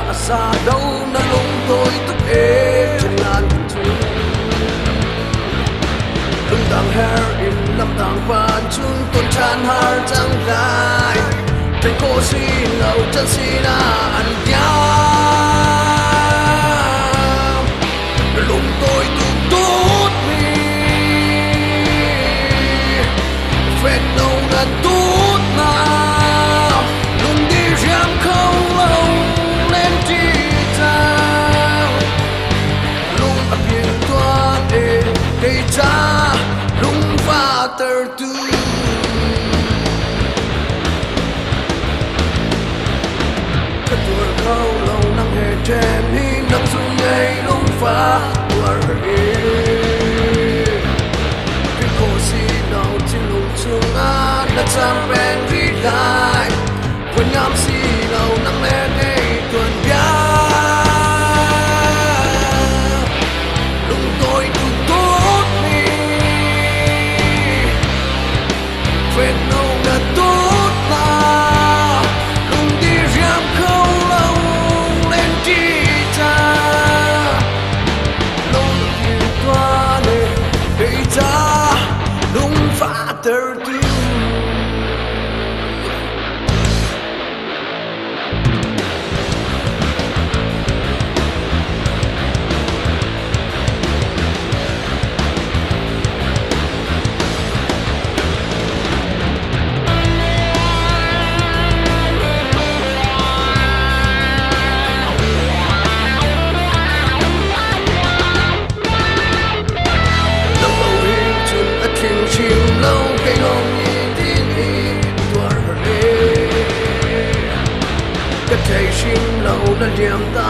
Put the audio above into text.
A sa do na lung tawi tuk e ṭhennan kan thu. Lungdang her in lamdang pan cun ton ṭhan har cang lai. Theih khawh si lo can sinah an diam. Lung tawi tuk dawtmi fek lo na dawtnak lungdi riam kho lo len ṭi cang. Lung a phil tuan e kei ca lungfahter tu. Ka tuar kho lo nang he ṭhen hi nang sung ngei lungfah tuar i. Philh khawh si lo thinlung chungah na cam peng rih lai. Phuan ngam si lo nang le kei tuanbia. Lungtawi tu dawtmi Fek no na dawtnak lungdi riam kho lo len ṭi ca lungthin tuan e kei ca lungfahter tu. Nang lo hin cun a tling hrim lo kei lawng i din hi tuar har e. Ka thei hrim lo na liam ta.